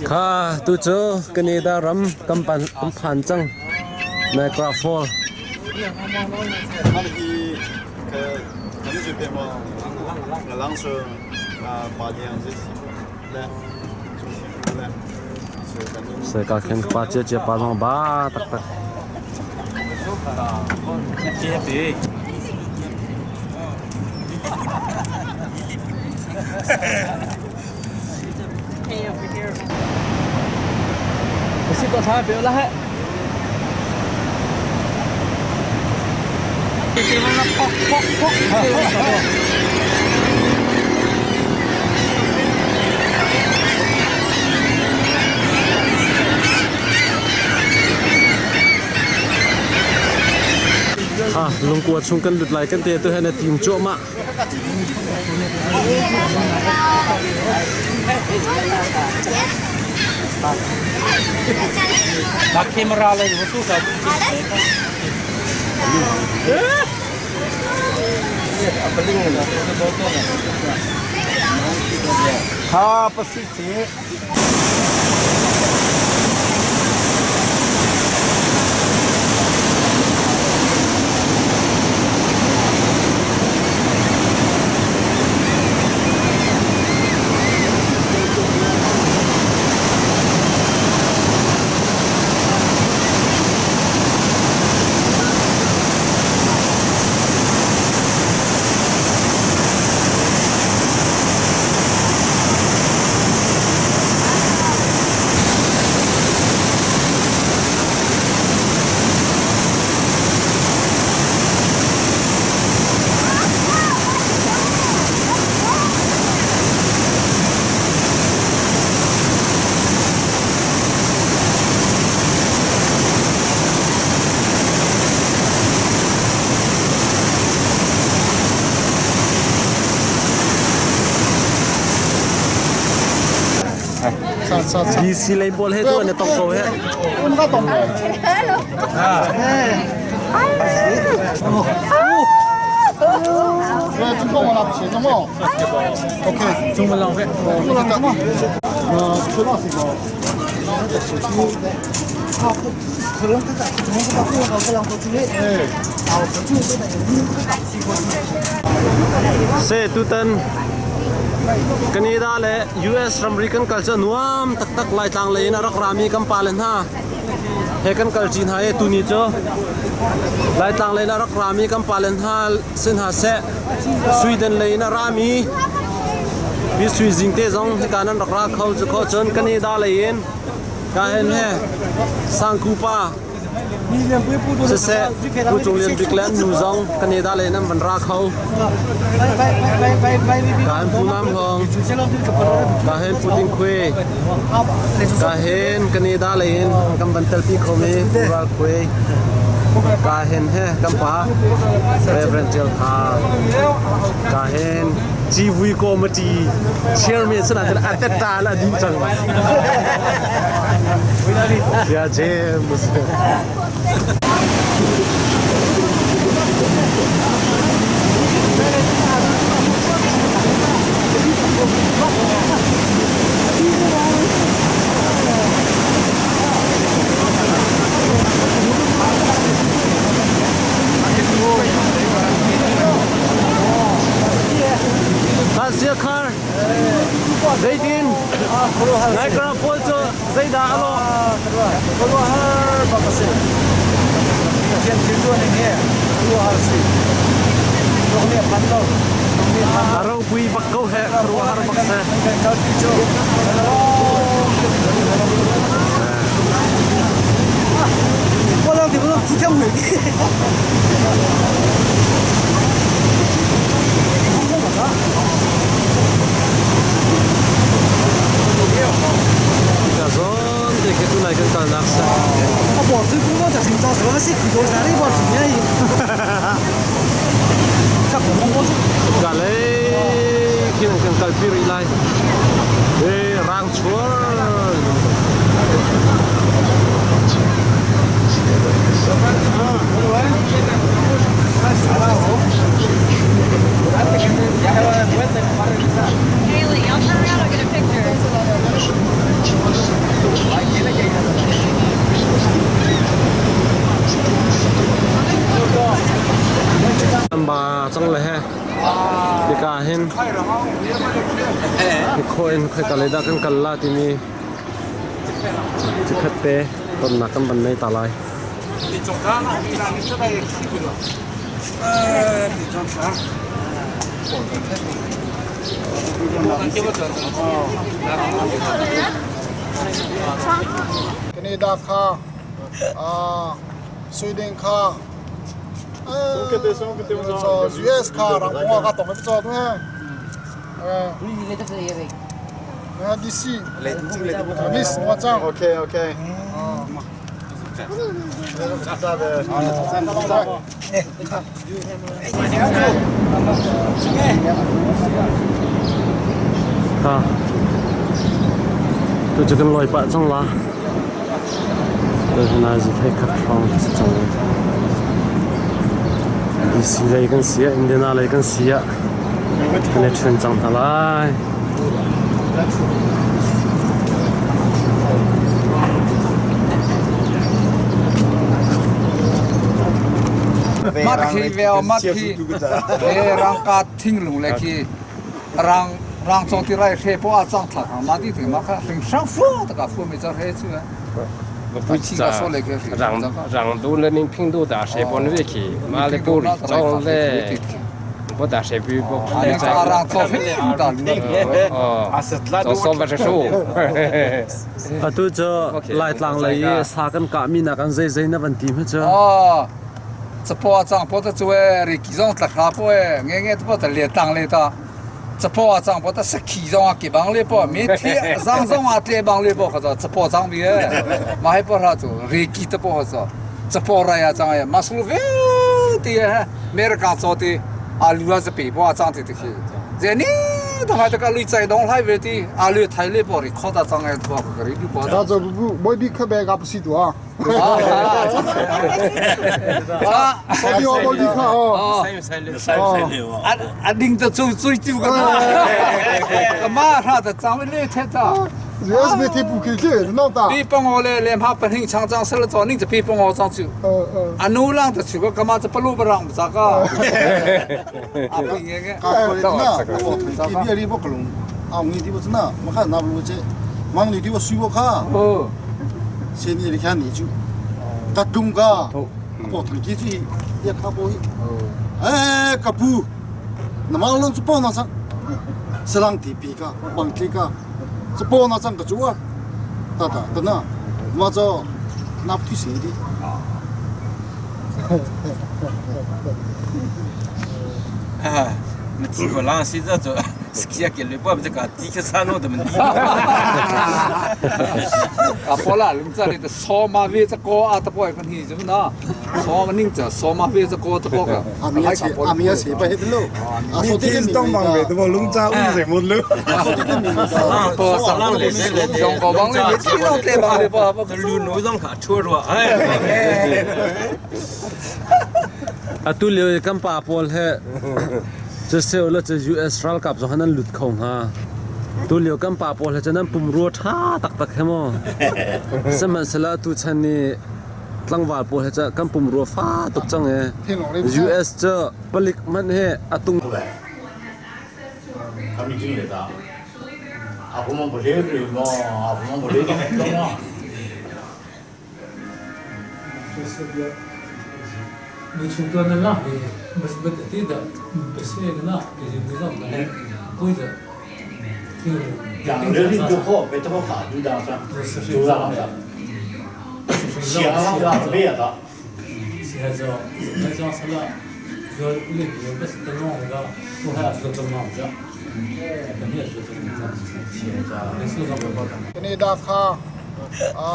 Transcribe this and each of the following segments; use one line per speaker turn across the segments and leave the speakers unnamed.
Kha tu cu Canada ram kan phan cang. Niagara Falls. Seka khen pa cia cia pa zong ba taktak. Lungkua chung kan lut lai kan te tu hen a tim cuahmah. BC lei pawl he tu an i tong ko he. Se tutan Canada le US ramri kan kal cu nuam taktak Laitlang lei in a rak rami kan pale hna he kan kal ṭi hna i tuni cu Laitlang lei in a rak rami kan pale hna si hna seh Sweden lei in a rami mi Sui Zing te zong hika nan rak ra kho cu kho cun Canada lei in ka hen he Sangku pa Siseh, Pu Cung Lian Bik le an nu zong Canada lei nan van ra kho. Ka hin Pu Nam Hong, ka hin Pu Ding Khui, ka hin Canada lei in kan van telpi khomi Pu Ral Khui, ka hin he kan pa Reverend Tial Tha, ka hin Civui Committee Chairman sana a tetta la dih cang. Ya James. Siakhar zeitin Niagara Falls cu zeidah a lawh?
Khuaruahhar bak a si. Pathian thil tuah ning hi khuaruahhar a si. Ruak nih a phan lo. Ruak nih a phan
A ropui bak ko he khuaruahhar bak si.
Kan kalpi cu kan lawm tuk. Kan lawm tuk. Walang ti mo ti kang hui.
Ka zawn te khi tunai kan kalnak sa.
我水工我就成咗上一佢做晒呢個田咧。
Ka lei khi kan kalpi rih lai. E rang chuar.
Haley, y'all turn around. I'll get a picture.
Ba cang le he. Hika hin hi in khoi ka lei dah kan kal la timi chikhat te tonnak kan van nei ta lai.
Canada kha Sweden kha US kha rangpong ka tong cho tu he DC Miss mo chang
Okay okay
Ha. Tu cu kan lawi pah cang la. Tu hna zi thei khat hrawng si cang. DC lei kan si ah, Indiana lei kan si ah, kan i ṭhen cang hna lai.
Mat khi veo mat khi rangka thinglung le khi rang rang chong ti rai hre po a chang thla khang ma ti thing ma kha hring sang fu ta ka fu mi cha hre chu
让让都人民平度大谁不能去，妈的不装嘞，不大谁不不哦，做说不是数。
Atu cu Laitlang lei i sa kan kahmi nak an zeizei na van ti hme cu?
哦，这包装包的做哎，你几种特卡包哎，眼眼都包得列当列当。这包装包的十几种啊，几帮里包，每天上上啊，几帮里包，或者这包装的哎，嘛还包啥做，你几的包或者这包来呀装呀，嘛输了的，没人敢做的，啊，路上是背包装的这些，这呢。ta ta ka lui chai dong lai ve ti a lu thai le por kho ta chang ai to ka ri du po
ဒါဆိုဘူးဘိုးဘီခဘဲကပစီတူဟာ
啊
ဘောဘီဘောဘီခါဟော
啊啊！领着走追酒个嘛，个嘛啥的，咱们来太早。
US 没贴不给去弄大
别帮我来，连怕不听强张死了早，领着别帮我张酒。
呃呃
啊，奴让的去个干嘛？这不路不让咋个？啊，不应该。
ကာကိုရနာဘောကိဘီရီဘောကလုံအောင်ဒီဘစနာမခနာဘလူချေမန်လီဒီဝဆူဘခါ
哦，
စေနီရခန်နီကျူတတုံကဘောထန်ကီချီရခါဘောအဲကပူနမလုံစပေါ်နာစစလန်တီပီကဘန်ကလီကစပေါ်နာစံကချူဝတာတာတနာမဇောနပ်တီစီဒီ
啊，那几个人现在做，是去给你报这个地铁上弄的么？
啊，不啦，你这里的扫码位这高啊，这包一个你怎么呢？扫码你这扫码位这高这包个，
အမီချေအမီချေပဲဟဲ့လို့အဆိုတိမီ
东方的，对不？龙爪五什么路？
အဆိုတိမီ
不，上浪的，用高帮的，你这种对吧？对吧？
这路路上看车着，哎。
Atu lio i kan pa pawl he cu seu le cu US ralkap zong han an lut kho hnga. Tu lio kan pa pawl he cu nan pumrua ṭha taktak he maw. Sihmanhsehlaw tu chan ni tlangval pawl he cu kan pumrua fa tuk cang ee. US cu palik hmanh he a tung
他们进来的，啊，我们不了解嘛，啊，我们不了解，懂吗？两个人就好，别这么卡就当上，就让上，想让别的。
ကနေဒါခါအာ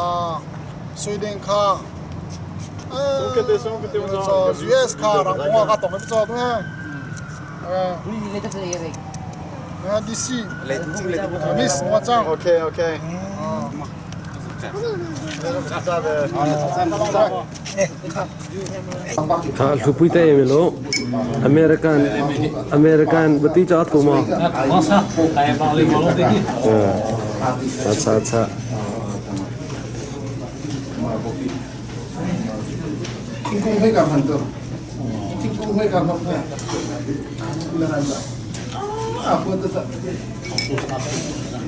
ဆွီဒင်ခါအဲကတဲ့ဆုံးကတဲ့ဆို US ခါရမောကတော့မစောတော့အဲ DC မစ်မောချောင်း
Okay okay
Kha hlupui te emi lo American American bati cha ko ma acha acha
进攻会感很多，进攻会感很多。啊，不，这这，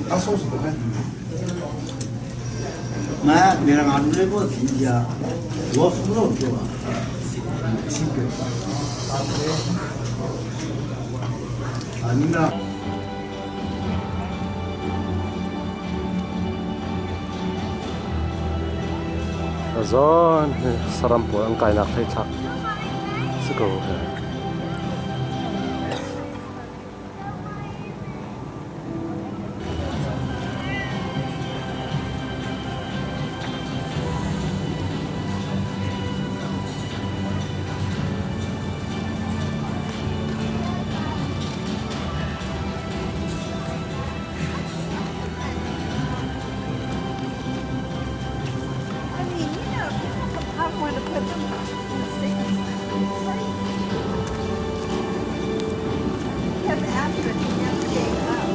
啊，说什么？
妈，你让俺们过去呀，我服了就啊。啊，你们。
Zon saram pawl an kainak thei thlak si ko he.
I mean, you know, people I want to put them in the seats. It's crazy. Kept after it, he never gave up.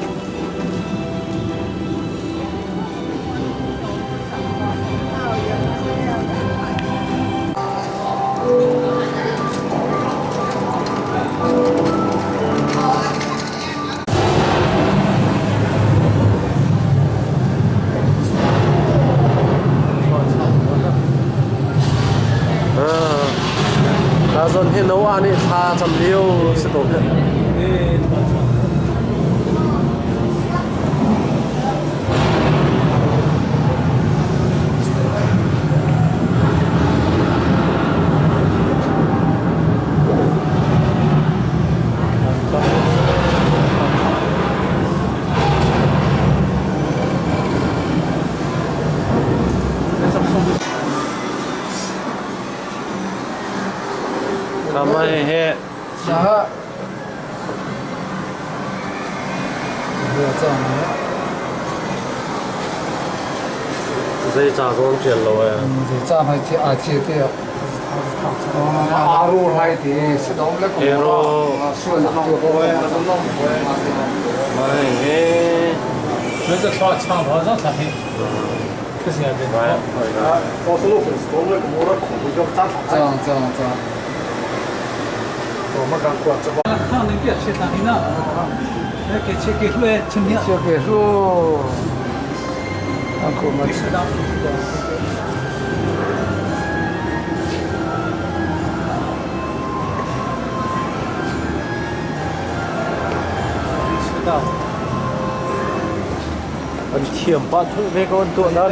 Oh, yeah, yeah, that's fine.
Ta zon hi no ani thla cham lio si ko he. Kama he he. Zei ca zawn ṭial lo ee.
Zei ca hmai ci a ci te Aro lai te sidom le ko
Ero.
Sual nak tu ko
Mai he.
这唱唱跑上唱嘿，可是也别
高速路很多，那个摩托恐怖叫扎
这样这样这样。
我们刚过这。
看那别去唱嘿呢，那给去给出来听听。
这给数，那可没。
An thiam pah thulh ve ko an tuah nan.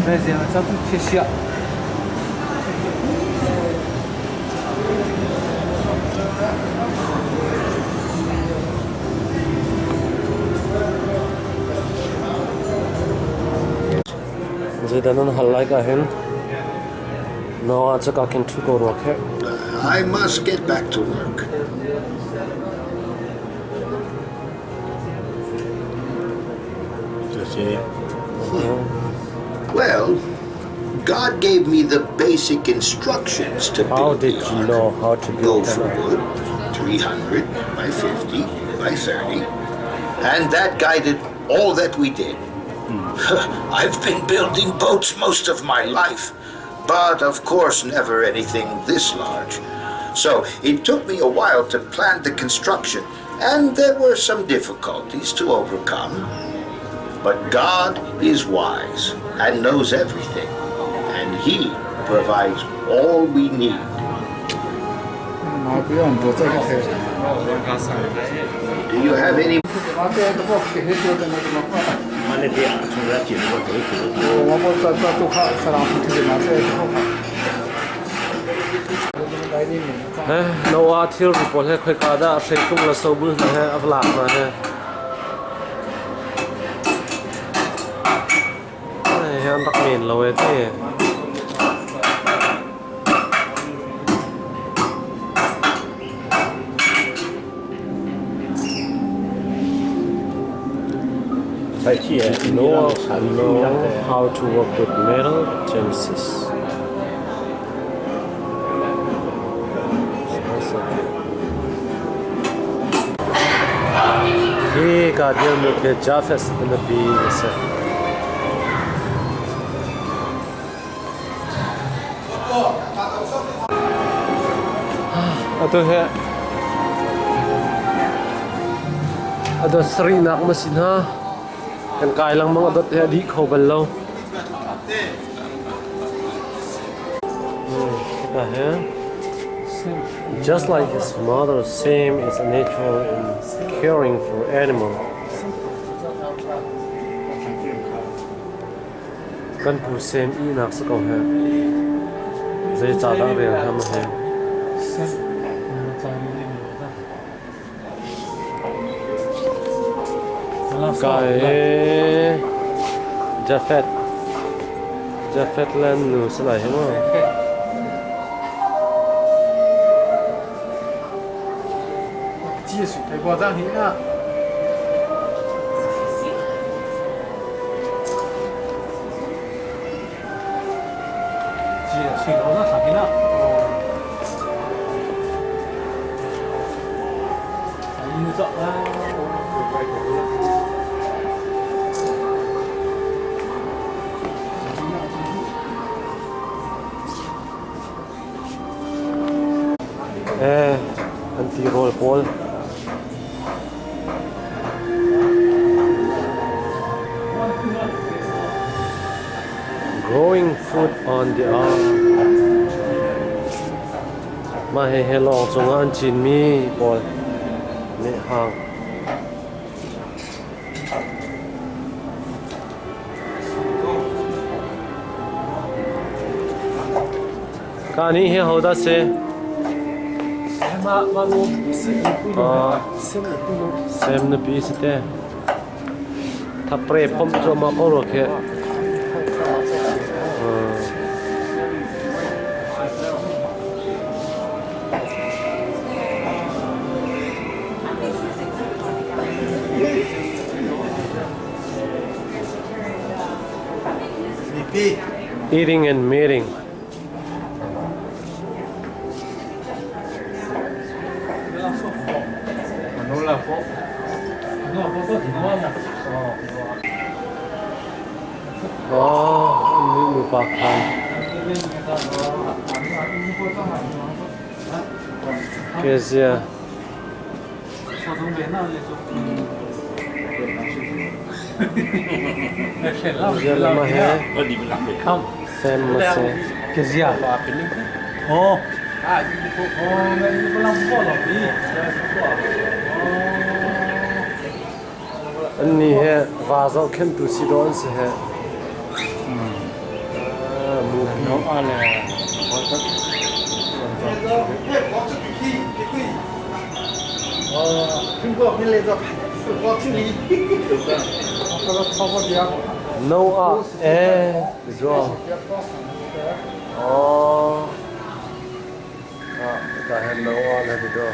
那这样咱都去写。
Zeidah nan hal lai ka hin? Noah cu ka khin ṭhu ko rua kheh.
I must get back to work. Well, God gave me the basic instructions to
How
build
did
the
you
ark.
know how to build
Go for
an ark?
wood, 300 by 50 by 30. And that guided all that we did. I've been building boats most of my life, but of course never anything this large. So it took me a while to plan the construction, and there were some difficulties to overcome. But God is wise and knows everything, and He provides all we need.
马不用多这个菜。
Do you have any
我我这这都看，是让出去嘛，这都看。
Noah thilri pawl he khoika dah hreitlung le sobul hna he a va lak hna he. Hei an rak men lo e ti. Know, know how to work with metal Genesis. Hi ka dirmi khi Jafes nupi a si. Atu hi atu sarihnak ma si hna. Kan kai lengmang a dot hi a dih kho bal lo. Hika hi Just like his mother, Sam is a natural in caring for animal. Kan pu Sam ihnak si ko he. Zeicahdah rel ham he. Kai Jafet Jafet le nu si lai hi mu.
技术太夸张了。技术高上去了。有早啊，
Eh, an tirawl pawl. Growing food on the ark. Mah hihi lawng cungah an cinmi pawl mehhang. Ka nih hi hodah si? Sem nupi si te. Thapre phomh cuahmah ko rua khi. Eating and meeting. Oh, nupa khan. Kezia. Kezia lama he. Sam mase.
Kezia. Oh.
Annih he va zohkhenhtu si dawh an si he. Mupi. No ah eh zuang. Oh. Ah, ka hen no ah le do.